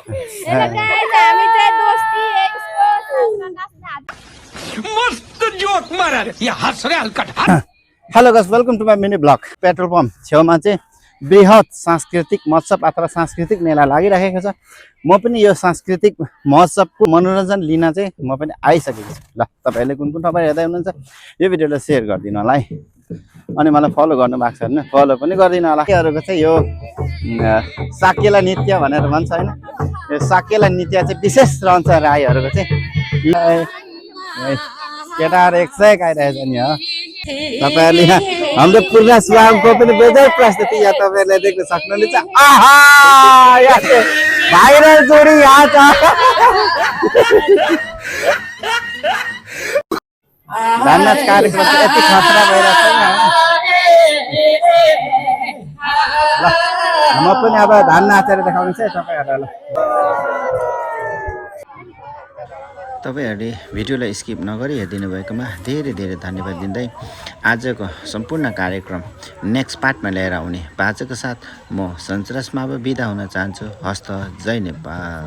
हामी चाहिँ दोस्ती मस्त जोक मारा रे यहाँ हँस रहे हल्का hello guys welcome to my mini blog petrol pump छेउमा चाहिँ बृहत सांस्कृतिक महोत्सव अथवा सांस्कृतिक मेला लागिरहेको छ। म पनि यो सांस्कृतिक महोत्सवको मनोरञ्जन लिन चाहिँ म पनि आइसकेको छु। ल तपाईहरुले कुन कुन ठाउँबाट हेर्दै हुनुहुन्छ यो भिडियोलाई सेयर गरिदिनु होला है, अनि मलाई फलो गर्नु भएको छ भने फलो पनि गरिदिनु होला। केहरुको चाहिँ यो साकेला नृत्य भनेर भन्छ हैन, यो साकेला नृत्य चाहिँ विशेष रहन्छ राईहरुको चाहिँ। केटाहरु एकसैक आइरहेछ नि हो। तपाईहरुले हाम्रो पूर्ण स्वागतको पनि बेजै प्रस्तुति यहाँ तपाईहरुले देख्न सक्नुहुन्छ। आहा यहाँ चाहिँ भाइरल जोडी यहाँ छ। नाच कार्यक्रम चाहिँ यति खतरा भइरहेछ नि। ल म पनि अब धान नाचेर देखाउने छु तपाईहरुलाई। तपाईहरुले भिडियोलाई स्किप नगरी हेरिदिनु भएकोमा धेरै धेरै धन्यवाद दिँदै आजको सम्पूर्ण कार्यक्रम नेक्स्ट पार्टमा लिएर आउने बाचाको साथ म सञ्चरसमा अब बिदा हुन चाहन्छु। हस्त जय नेपाल।